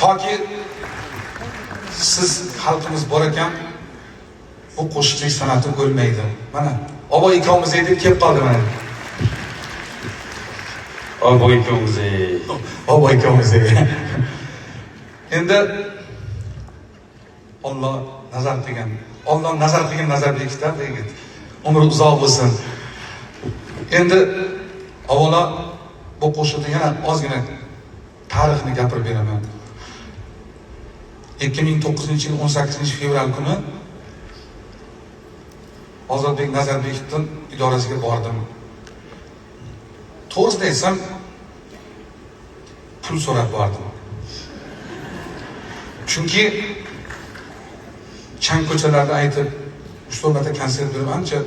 Toki siz xalqimiz bor ekan, bu qo'shiqchilik san'ati o'lmaydi. Mana Obo ikkovimiz deb kelib qoldi mana. Obo ikkovimiz. Obo ikkovimiz. Endi Alloh nazar qilgan, Alloh nazar qilgan Nazarbekda yigit. Umri uzoq bo'lsin. Endi avvalo bu qo'shiqni yana ozgina tarixini gapirib beraman. 2009-yil 18 fevral kuni Ozodbek Nazarbekovning idorasiga bordim. To'g'risini aytsam, pul so'rab bordim. Chunki chang ko'chalarda aytib, 3-4 marta konsert berib ancha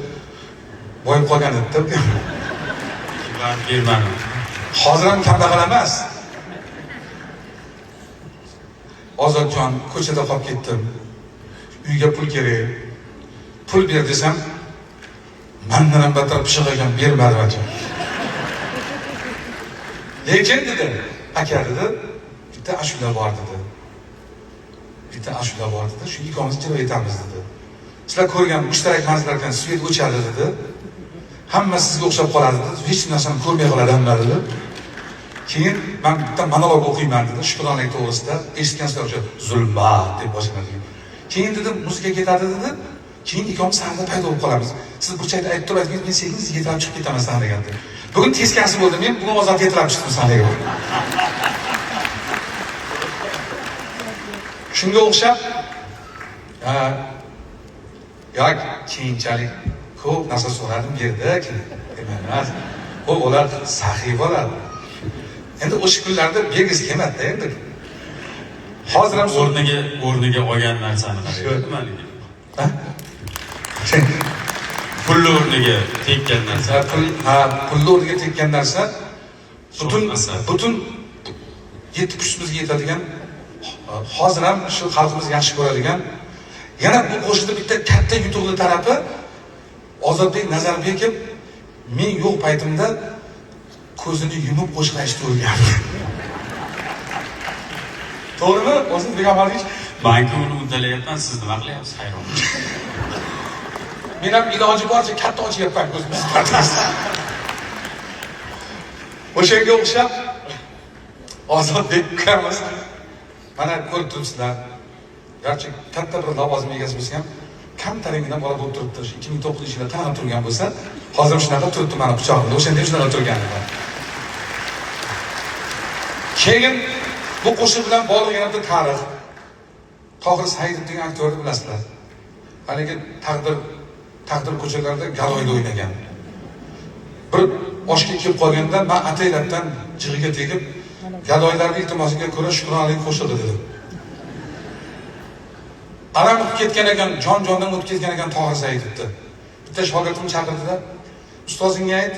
boyib qolgan edi. Bermadim. Hozir ham kambag'al emas. Ozodjon, ko'chada qolib ketdim. Uyga pul kerak. Pul ber desam, mandan ham battar pishiq ekan, bermadi aka. Lekin dedi, aka dedi, bitta ashula bor dedi. Bitta ashula bor dedi. Shu ikkovimiz ijro etamiz dedi. Sizlar ko'rgan mushtarak manzillar svet o'chadi dedi. Hamma sizga o'xshab qoladi dedi. Hech narsani ko'rmay qoladi hamma dedi. Keyin men bitta monolog o'qiyman dedi. Shukronlik to'g'risida eshitgansizlar o'sha zulmat deb boshlanadi. Keyin dedi muzika ketadi dedi. Keyin ikkovimiz sahnada paydo bo'lib qolamiz. Siz burchakda aytib turib, men sekin sizga yetalab chiqib ketaman sahnaga dedi. Bugun teskarisi bo'ldi. Men bugun Ozod yetalab chiqdim sahnaga. Shunga o'xshab yoki keyinchalik ko'p narsa so'radim, berdi. Emas. Bu ular saxiy bo'ladi. Endi o'sha kunlarda bergisi kelmadi endi. Hozir ham o'rniga olgan narsani qarang. Nimaligi? Ha? Pulni o'rniga tekkan narsa. Ha, pulni o'rniga tekkan narsa butun yetti pushtimizga yetadigan, hozir ham shu xalqimiz yaxshi ko'radigan. Yana bu qo'shiqda bitta katta yutuqli tarafi Ozodbek Nazarbekov men yo'q paytimda ko'zini yumib qo'shiq aytishni o'rgandi. To'g'rimi? Ozodbek Amalovich? Men-ku uni uddalayapman, siz nima qilyapsiz hayron? Men ham iloji boricha katta ochyapman ko'zimni. O'shanga o'xshab Ozodbek ukamiz mana ko'rib turibsizlar. Garchi katta bir lavozim egasi bo'lsa ham kamtaringina bola bo'lib turibdi. 2009-yilda qanaqa turgan bo'lsa, hozir shunaqa turibdi mani quchog'imda. O'shanda ham shunaqa turgan edi. Keyin bu qo'shiq bilan bog'liq yana bir tarix. Tohir Saidov degan aktyorni bilasizlar. Haligi taqdir ko'chalarida gadoyda o'ynagan. Bir oshga kelib qolganda men ataylabdan jig'iga tegib, gadoylarning iltimosiga ko'ra shukronalik qo'shig'i dedim. Aram o'tib ketgan ekan, jon-jondan o'tib ketgan ekan Tohir Saidovni. Bitta shogirdim chaqirdida, ustozingga ayt,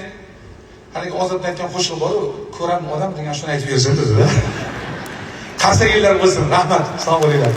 haligi Ozodni aytgan qo'shiq bor-ku, ko'ram odam degan shuni aytib bersin dedi. Qarsaklar bo'lsin, rahmat, sog' bo'linglar.